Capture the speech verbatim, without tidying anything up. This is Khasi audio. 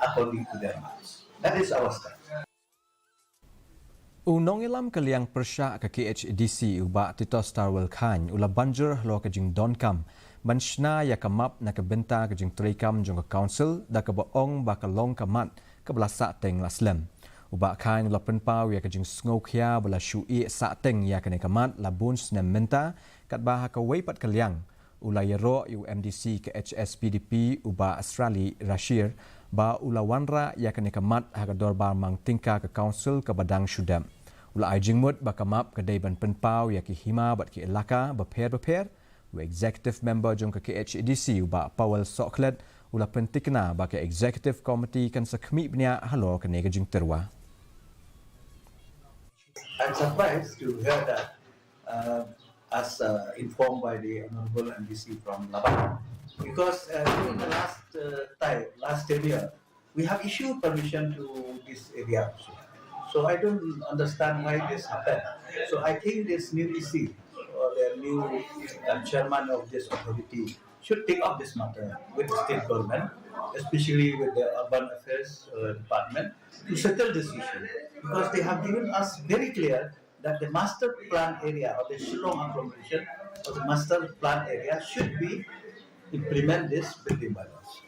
according to their marks. That is our stand. U nongïalam ka liang pyrshah ka K H A D C u Bah Titosstarwell Chyne u la banjur halor ka jingdonkam ban shna ïa ka map na ka bynta ka jingtreikam jong ka council da kaba ong ba ka long ka mat kaba la sahteng la slem. U Bah Chyne u la pynpaw ïa ka jingsngewkhia ba la shu ïeh sahteng ïa kane ka mat la bun snem mynta, katba ha kawei pat ka liang u la ïaroh ïa u M D C ka H S P D P u Bah Asrali Rashir ba u la wanrah ïa kane ka mat ha ka dorbar mang tyngka ka council kaba dang shu dep. U la ai jingmut ba ka map ka dei ban pynpaw ïa ki hima bad ki elaka bapher bapher. U executive member jong ka K H A D C u Bah Powell Sohkhlet u la pyntikna ba ka executive committee kan sa khmih bniah halor kane ka jingtyrwa. I'm surprised to hear that, uh, as, uh, informed by the Honorable M D C from Laban, because, uh, during the last, uh, time, last tenure, we have issued permission to this area also. So I don't understand why this happened. So I think this new E C or the new, uh, chairman of this authority should take up this matter with the state government, especially with the urban affairs, uh, department, to settle this issue, because they have given us very clear that the master plan area of the Shillong agglomeration or the master plan area should be implement this building bylaws.